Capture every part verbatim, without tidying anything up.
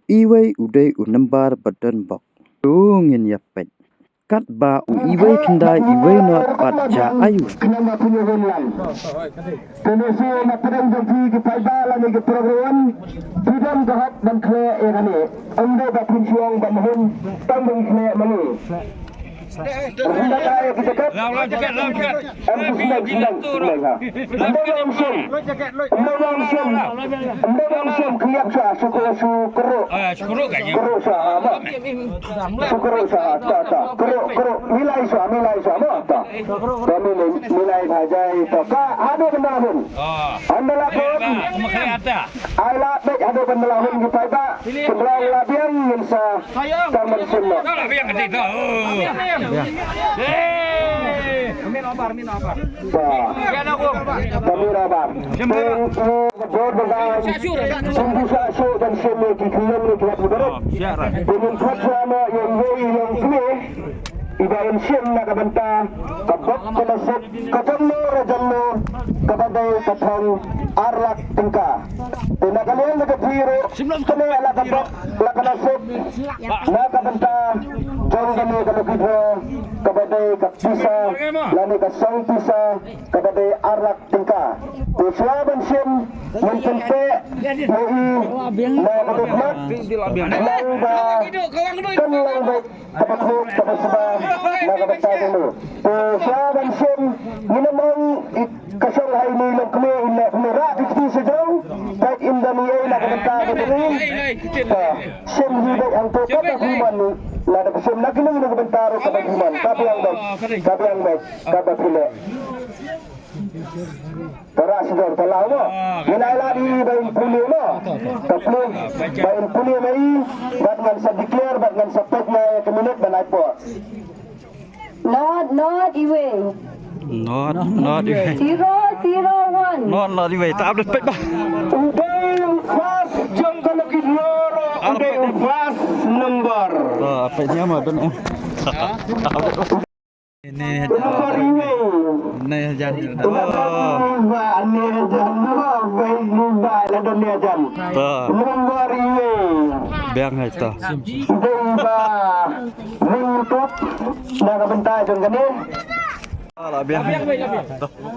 Iwei u dei u number ba don bok. To ngin ïa peit. Katba u iwei khyndai iwei not pat ja ayu. Te nasi na pdeng jong phi ki paidbah lane ki program, phi don ka hok ban khleh ïa kane. Ym dei ba phin shu ong ban hun, tang ban khleh ma ngi. Ynda ka ïa ki jaket. Law, law jaket, law jaket. Em, shu shu shu shu ha. Ynda wan sum. Ynda wan sum. Ynda wan sum, ki ïap sha, shu ko, shu kro. Ah, shu kro ka ïa. Kro sha ha ma. Shu kro sha ha, ta, ta. Kro, kro. Milai sha, milai sha ma, ta. Kami ni, milai bhajai, ta. Ka, ada benda pun. Ah. Anda lah pun. Ada. Ai la bek haduh ban la hun ki paidbah. Kynrong la biang ngin sa tang ban shim noh. La biang ka dei to. Ba. Kami la ba. Teng u ka bor ba ba. Sum bu sa shu ban shim ne ki khliang ne ki hap ni barot. Ba ngin khot sha noh ïa u yong kmie. Iba in shim na ka bynta ka bok ka nasib ka jong no ra jong no kaba dei ka thong ar lak tyngka. Te na ka liang ka jong phi ruh kane la ka bok la ka nasib na ka bynta jong kane ka lucky draw kaba dei ka pisa lane ka song pisa kaba dei ar lak tyngka. Te shuwa ban shim ngin pynteh ïa i na ka dukmat nang ba kan lang beit. Kaba khuk, kaba sba, na kaba ta dulu. Te sha ban shim, ngin ym ong i ka shong ha ine i longkmie, i longkmie rah ki kti sha jrong, peit im don ei na ka bynta ka jong i. Ta, shim hi beit hangto kaba phi mon, lada phi shim na kine kine ka bynta ruh kaba phi mon. Ka biang beit, ka biang beit, kaba phi leh. Tara sidor tala mo. Ngi lai lad i ba in pule mo. Ta pule ba in pule ma i. Bad ngan sa declare bad ngan sa peit nga ïa ka minit ban ai por. Not, not iwei. Not, not iwei. Zero, zero, one. Not, not iwei. Ta update peit ba. U dei u first jong ka lucky draw ruh u dei u first number. Ta peit nia ma don. Ini number iwei. Ini jan. Number iwei, ini jan. Number iwei, la don nia jan. Ta. Number iwei. Biang hai ta. Dei ba. Ring tup. Na ka bynta jong kane. Ala biang.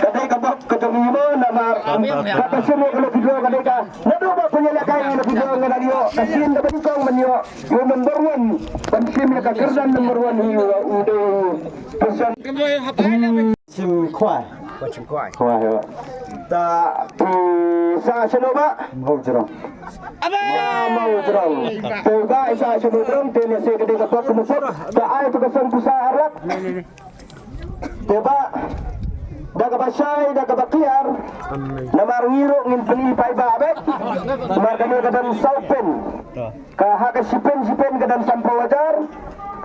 Ka dei ka bok ka jong i mo namar. Ka ta shim ïa ka lucky draw ka dei ka. Naduh ba pynïalehkai lucky draw nga la ïoh. Ka sien kaba nyngkong ban ïoh. Ïoh number one. Ban shim ïa ka kyrdan number one hi u dei. Shim khwai. Khwai, khwai. Ta, i sa shano ba? Mawjrong. Aba! Mawjrong. Te ba i sa shano jrong, te ne se ka dei ka bok ka musuk. Ta ai tu ka song pisa ar lak. Te ba, da kaba shai, da kaba clear. Namar ngi ruh ngin pyni paidbah beit. Namar kane ka don saw pin. Ka ha ka shiphew shiphew ka dang san phew hajar.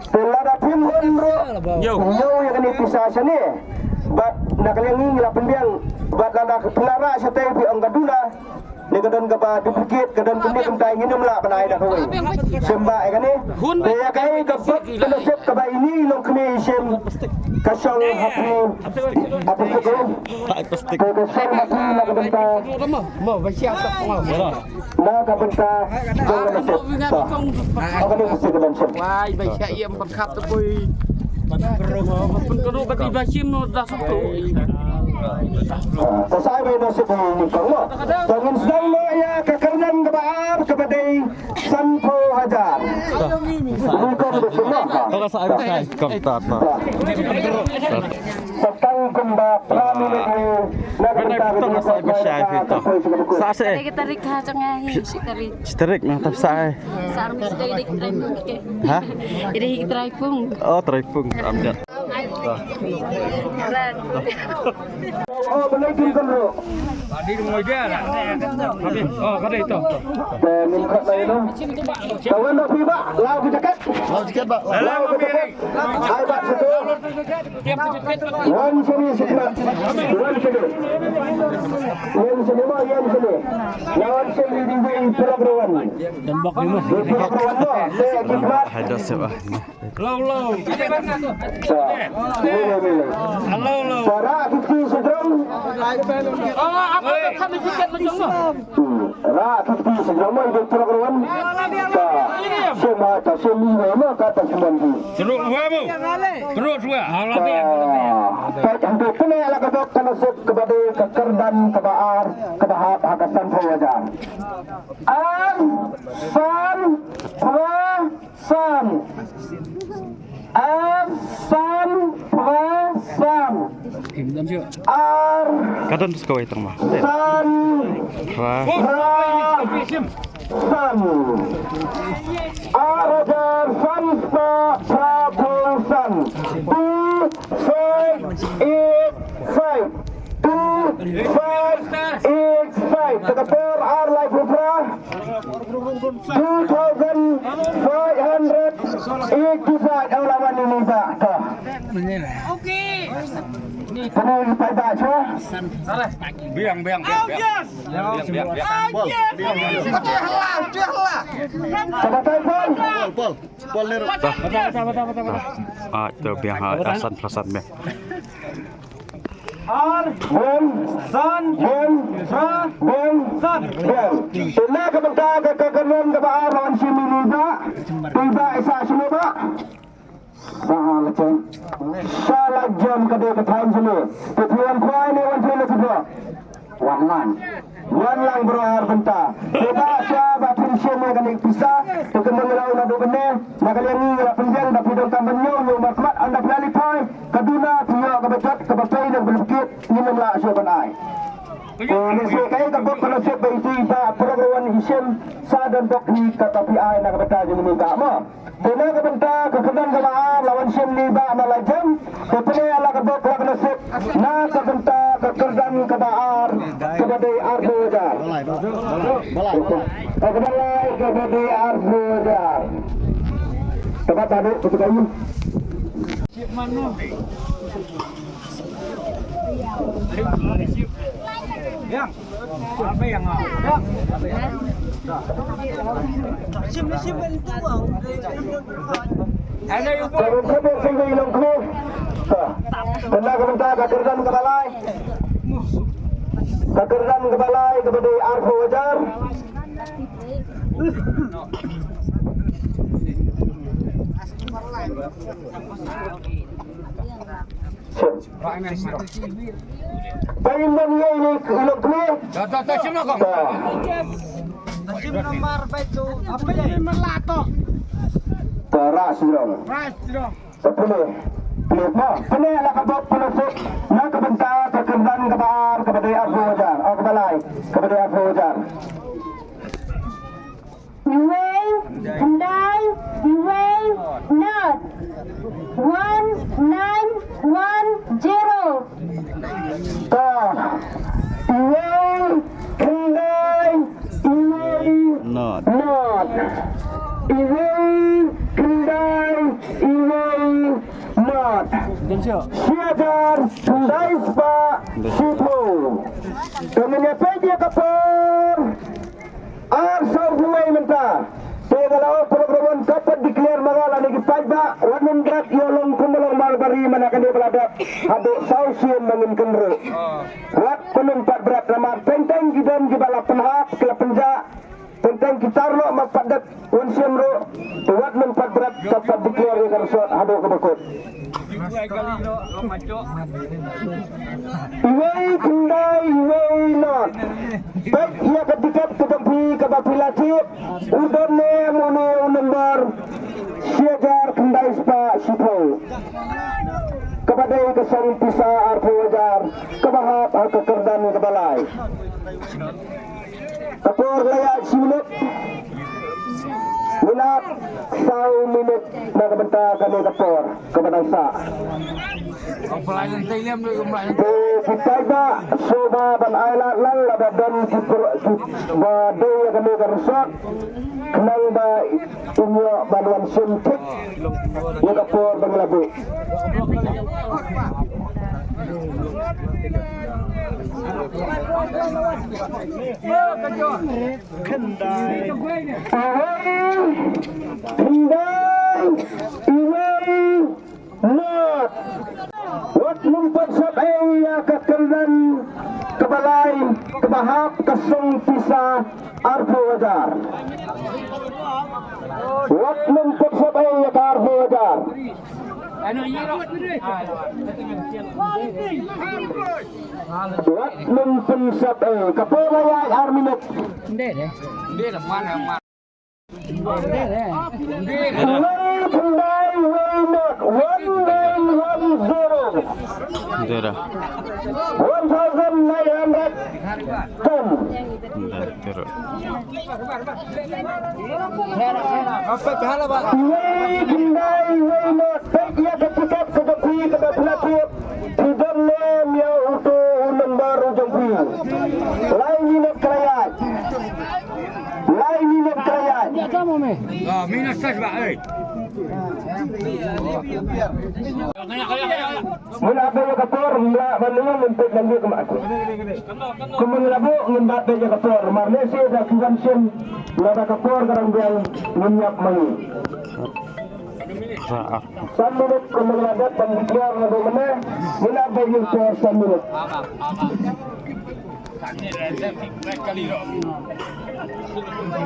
Te lada phim hun ruh ñiew ïa kane pisa shane. Bad na ka liang ngi ngi la pynbiang bad lada ka pynlait shatei phi ong ka duna. Ne ka don kaba duplicate ka don kumne kumtai ngin ym lah ban ai da kawei. Shem ba ïa kane. Te ïa kaei ka bok ka nasib kaba ine i longkmie i shim ka shong ha phi. Ha phi ko. Te ka shong ha phi na ka bynta. Na ka bynta jong ka nasib. Ta. Ka nasib ka ban shem. Wai, ba sha ïa ban khap tu pui. Ban kru ba ti ba shim no da suk tu. Ta sa ba nasib ni ko. Ta ngin sdang no ïa ka kyrdan kaba ar kaba dei san phew hajar. Ni ko ba shim no. Ta sa ba sai. Kom ta ta. Sa tang kumba phra minit ni. Na ka bynta ka jong ka. Sa se. Tarik ha jong nga hi, shi tarik. Shi tarik na tap sa. Sa mi shi tarik trai pung ke. Ha? Ida hi trai pung. Oh, trai pung. Am ja. Oh, balai kin kan ro. Tadi mo dia. Oh, kada itu. Te min khat lai no. Tawan da phi ba, lau ki jaket. Lau jaket ba. Lau ki jaket. Ai ba situ. Wan sini sikmat. Wan sini. Wan sini ma, wan sini. Lawan sini di wei program. Dan bok ni mah. Program no. Te sikmat. Hai dah siap ah. Lau, lau. Sa. Lau, lau. Sa ra fifty sejam. Oh, apa kami tiket macam tu? Hmm. Ra fifty sejam itu program. Sa. Ka semi wei ma ka ta semon hi. Teruk dua bu. Teruk dua. Alah, biar, biar. Ka, ka hangtu pyneh la ka bok ka nasib kaba dei ka kyrdan kaba ar kaba hap ha ka sanphew hajar. Ar san phra san. Ar san phra san. Ar Ka don sa kawei tang ma. San Phra. Phra san. Ar hajar san spah phra phew san. Two five eight five. Two five eight five. Te ka por ar laiphew phra. Two thousand five hundred eighty-five. Aw la wan ïa uni ba. To. Kane paidbah shuwa. Biang, biang, biang, biang. Biang, biang, biang. Ka batai Paul. Paul, Paul. Paul Nero. Ah, to biang ha, ah, san phra san biang. Ar, biang, san, biang, phra, biang, san. Biang. Te na ka bynta ka, ka kyrdan kaba ar la wan shim ïa uni ba. Te ba i Sah shano ba? Sah la jem. Sah la jem ka dei ka thaiñ jong ngi. Te phi wan khwai ne wan thaiñ ne phi ba. Wan lang. Wan lang bro ar bynta. Te ba sha ba phin shim ïa kane ka pisa. Te ka mynraw na dukane. Na ka liang ngi la pynbiang da phi donkam ban ñiew ñiew markhmat ynda phi la leit phai. Ka duna phi ïoh kaba jot kaba pei ne kaba lipkit. Ngin ym lah shuh ban ai. Te ne shu kaei ka bok ka nasib ba iti ba prok ruan i shim. Sa don bok hi kata phi ai na ka bynta jong ngi ba mo. Te na ka bynta ka kyrdan kaba ar la wan shim ïa uni ba na la jem. Te pyneh ïa la ka bok la ka nasib na ka bynta ka kyrdan kaba ar kaba dei arphew hajar. Ka kaba lai kaba dei arphew hajar. Kaba tadu kaba kayu. Ka rung kham sing dei long khlieh. Kane ka bynta ka kyrdan kaba lai. Ka kyrdan kaba lai kaba dei arphew hajar. Ba in ban ïa ini ilo kne. Ta, ta, ta, shim noh kong. Ta. Shim nombar bai tu. Apa jadi melah tu? Ta, ras jrong. Ras jrong. Ta pule. Pule ma. Pule la ka bok pule suk. Na ka bynta ka kyrdan kaba ar kaba dei arphew hajar. Oh, kaba lai. Kaba dei arphew hajar. Iwei, khyndai, iwei, not. One nine one zero. Ta. Iwei, khyndai, iwei, not. Not. Iwei, khyndai, iwei, not. Shi hajar, khyndai spah, shiphew. Te ngin ïa peit ïa ka por. Ar saw phew wei mynta. Te nga la ong paralok ruh, ka pat declare ma nga lane ki paidbah, wat nym bret ïa long kum long malbari mana kane ba la dep. Haduh saw sien ma ngin kynruh. Wat nym pat bret namar teng teng ki don kiba la pynhap, ki la pynjah. Teng teng ki tar noh ma pat dep wan sien ruh. Te wat nym pat bret, ka pat declare ïa ka resort haduh kaba kut. Iwei khyndai iwei not. Peit ïa ka tiket ka jong phi kaba phi la thied. U don ne em une u nombor shi hajar khyndai spah shiphew. Kaba dei ka song pisa arphew hajar kaba hap ha ka kyrdan kaba lai. Ka por la ïaid shi minit. Minit saw minit na ka bynta kane ka por kaba dang sah. Te ki paidbah shuwa ban ai lad lang lada don ki por, kiba dei ïa kane ka resort khnang ba in ïoh ban wan shim thik ïa ka por ba ngi la buh. Iwei, khyndai, iwei, not. Wat nym pat sap ei ïa ka kyrdan kaba lai kaba hap ka song pisa arphew hajar. Wat nym pynsep ei ïa ka arphew hajar. Wat nym pynsep ei. Ka por la ïaid ar minit. Wei khyndai wei not, one nine one zero. Zero. One thousand nine hundred ten. Zero. Wei khyndai wei not, peit ïa ka tiket ka jong phi kaba phi la thied. Phi don ne em ïa uto u number u jong phi. Lai minit ka la ïaid. Lai minit ka la ïaid. Ah, minit sa ba, eh. Ngin ap ïa ka por, ngin lah ban ïa ngin peit lang ïa ka mat. Kumba ngin lah buh, ngin bat ïa ka por. Mar ne shi da ki wan shin, lada ka por ka dang biang, ngin ïap ma ngi. San minit kumba ngin lah dep ban declare na dei mynne, ngin ap ïa ka por san minit.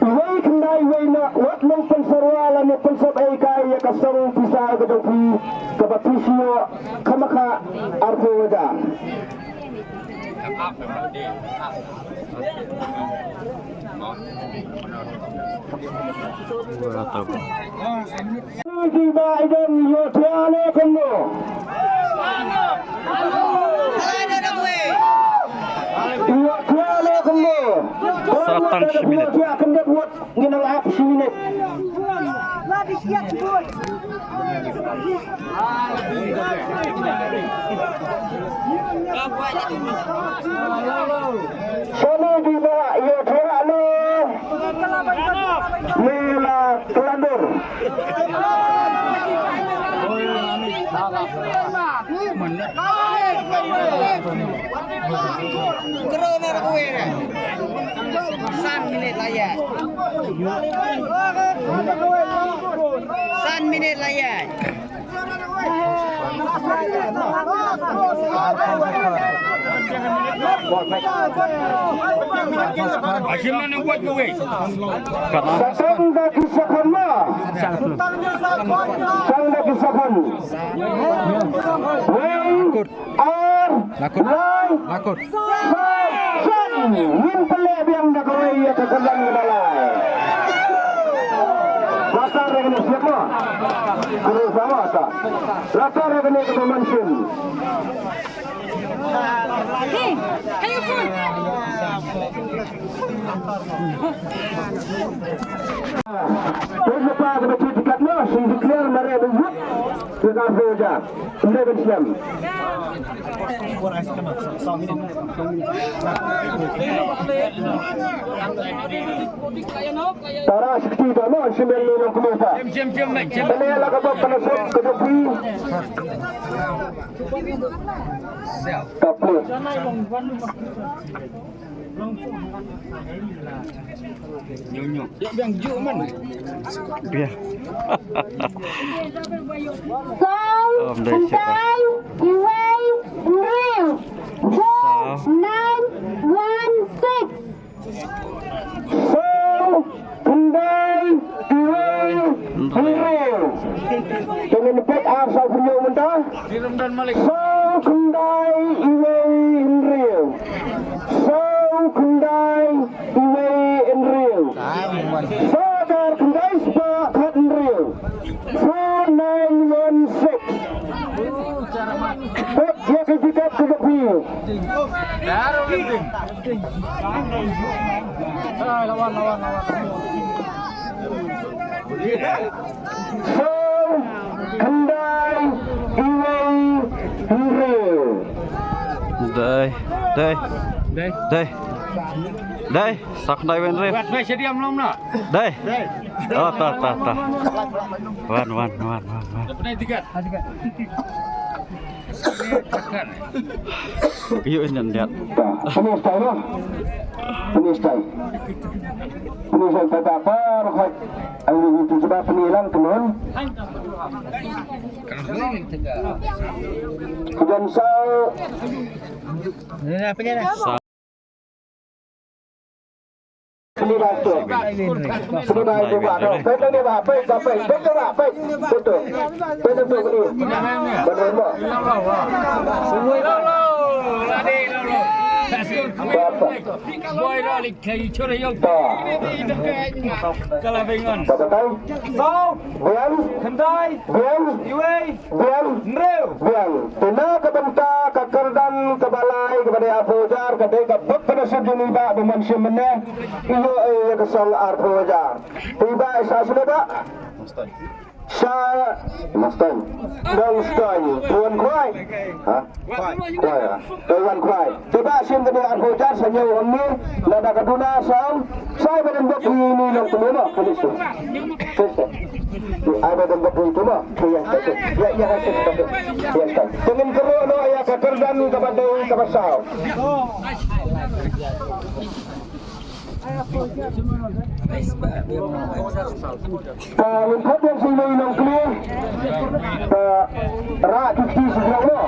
Wei khyndai wei not, wat nym pynsyrwa lane pynsep ei kai ïa ka song pisa ka jong phi kaba phi siew khamkha arphew hajar. Ki ba ïadon ïoh thiah ne kumno? Ïoh thiah ne kumno? Sa tang shi minit. Ïoh thiah, kyndit wat, ngi nang ap shi minit. Shane diba ïoh thiah ne? Ne la klandur. San minit la ïaid. San minit la ïaid. Sa tang da ki second ma. Sa tang da ki second. Wei, ar, lai, saw, san. Ngin pynleh biang da kawei ïa ka kyrdan kaba lai. Latar ïa kane siap mo. Kane sama ta. Latar ïa kane kaba mynsiem. Peit lypa kaba thied tiket mo, shu declare mareh ba vote ïa ka arphew hajar. Ym dei ban slem. Tara shi kti ba mo, shi men nongkmie ta. Kane la ka bok ka la sop ka jong phi. Ka plie. Biang. Saw, khyndai, wei, hynriew. Four nine one six. Saw, khyndai, wei, hynriew. Te ngin peit ar saw hynriew mynta. Saw khyndai, wei, hynriew. Saw khyndai, wei, hynriew. Saw hajar khyndai spah khathynriew. Four nine one six. Peit ïa ka tiket ka jong phi. Saw khyndai, wei, hynriew. Dei, dei. Dei. Dei. Dei, saw khyndai, wei, hynriew. Wat wei shadiam lom na. Dei. Dei. Oh, ta, ta, ta. Wan, wan, wan, wan, wan. Dapat naik tiket. Ïoh, ïoh, ïoh. Pynïaid stai noh. Pynïaid stai. Pynïaid stai, ta, ta, ta, ruh. Ai, ni tu sebab pynïaid lang, kynhun. Kemudian saw. Ni dah, pynïaid dah. Saw. Sini bai buka tu. Peit ni ba, peit ba, peit. Peit ba, peit. Peit tu. Peit tu ni. Benar ba? Ba, ba. Ba. Ba, ba, tai. Biang. Biang. Biang. Te na ka bynta ka kyrdan kaba lai kaba dei arphew hajar ka dei ka bok ka nasib jong i Bah Bymman Shem mynne. Ïoh ïa ka song arphew hajar. Te i Bah i sah shano Bah? Sha Mastang. Nongstoiñ. Tuan Khwai. Ha? Khwai, ha? Tuan Khwai. Te Bah Shem kane arphew hajar sa ñiew hangne. Lada ka duna sa ong. Sa ai ba don bok ïa ine i nongkmie mo. Kane shu. Ai ba don bok ïa ine mo. Te ïa stai. Ïa, ïa stai. Ïa stai. Te ngin kynroh noh ïa ka kyrdan kaba dei kaba saw. Ka lyngkot ïa u nongkmie. Ka rah ki kti sha u nongkmie.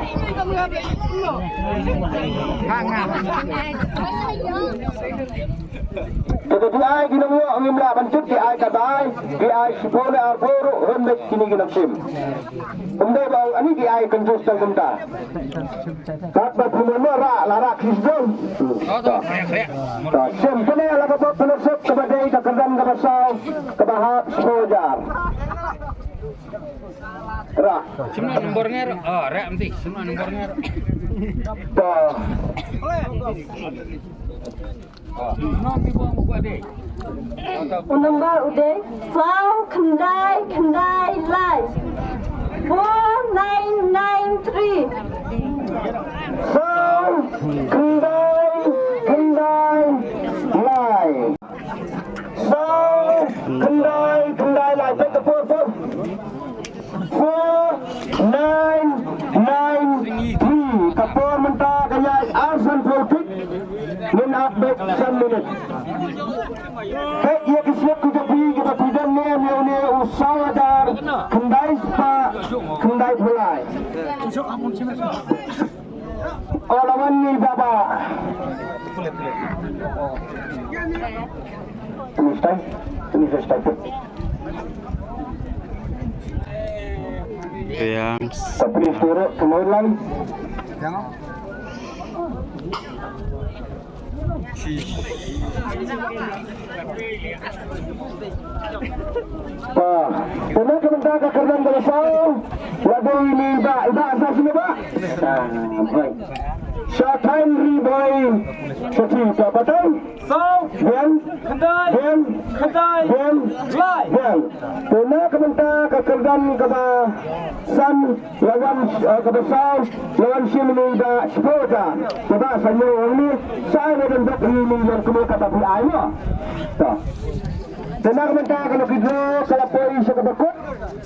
Te ka dei ai ki nongkmie ngim lah ban tip, dei ai ka dei, dei ai shiphew ne arphew ruh, hynrei kine ki nongshim. Ym dei ba ong ani dei ai kynjus tang kumta. Katba phi mon mo rah, la rah ki sdang. Ta shem kane la ka bok pynasep kaba dei ka kyrdan kaba saw kaba hap shiphew hajar. Rah. Shim noh nombor ngi ruh. Oh, rah mesti. Shim noh nombor ngi ruh. Ta. U nombar u dei saw khyndai khyndai lai. Four nine nine three. Saw khyndai khyndai lai. Saw khyndai khyndai lai. Peit ka por, por. Four nine nine three. Ka por mynta ka ïaid ar sanphew thik. Ngin ap beit san minit. Peit ïa ki slip ki jong phi kiba phi don ne em ïa une u saw hajar khyndai spah khyndai phew lai. O la wan ni baba. Tuni stai, tuni stai. Yang. Tapi suruh kemudian. Ba, pynban ka bynta ka kyrdan kaba saw, la dei ine i Bah, i Bah sa shano Bah? Sa Thain Ri Bhoi. Sa shi ka batai. Saw. Biang. Khyndai. Biang. Khyndai. Biang. Lai. Biang. Te na ka bynta ka kyrdan kaba san, la wan, eh, kaba saw, la wan shim ïa i Bah shiphew hajar. Te Bah sa ñiew hangne, sa ai lada don bok ïa ine i longkmie kaba phi ai mo. To. Te na ka bynta ka lucky draw ka la poi sha kaba kut.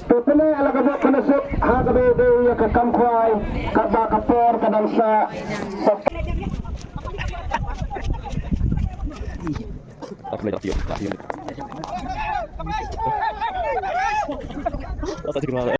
Te pynlong ïa la ka bok ka nasib ha kaba ïadei ïa ka kam khwai, katba ka por ka dang sah.